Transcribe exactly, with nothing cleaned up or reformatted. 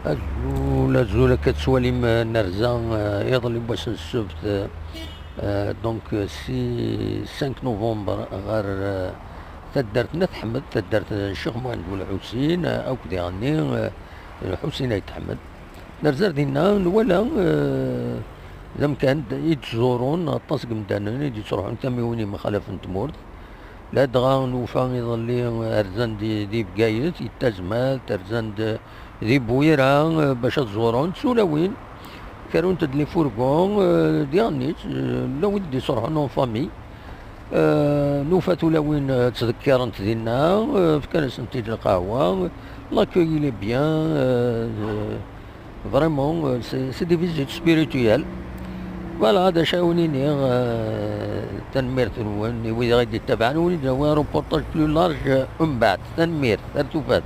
Azul, azul, akka tettwalim, eh, nerza, eh, iḍelli n wass n ssebt, eh, eh, donc, eh, si cinq novembre ɣer, eh, taddart n At Ḥmed, taddart n Ccix Muḥend Ulḥusin, eh, akk diɣenni, eh, Lḥusin Ayt Ḥmed. Nerza ar dinna, nwala, eh, d amkan d-, i d-ttẓurun aṭas n yemdanen i d-yettruḥun tamiwin yemxalafen n tmurt. Ladɣa nufa iḍelli rzan di, di Bgayet, di Tazmalt, rzan-d di Bwira, eh, bac ad ẓurun, d tulawin. Karun-t-id les fourgons, eh, diɣen-itt, eh, llan wid d-iṣerḥen en famille. Eh, nufa tulawin, eh, ttḍekkirent dinna, eh, fkan-asent-id lqahwa. L'accueil il est bien, eh, eh, vraiment, eh, c'est, c'est des visites spirituelles. Voilà, d acu ara wen-iniɣ, eh, tanemmirt-nwen i wid i ɣ-d-ittabaɛen, win i d-nawi un reportage plus large, eh, umbeɛd. Tanemmirt, ar tufat.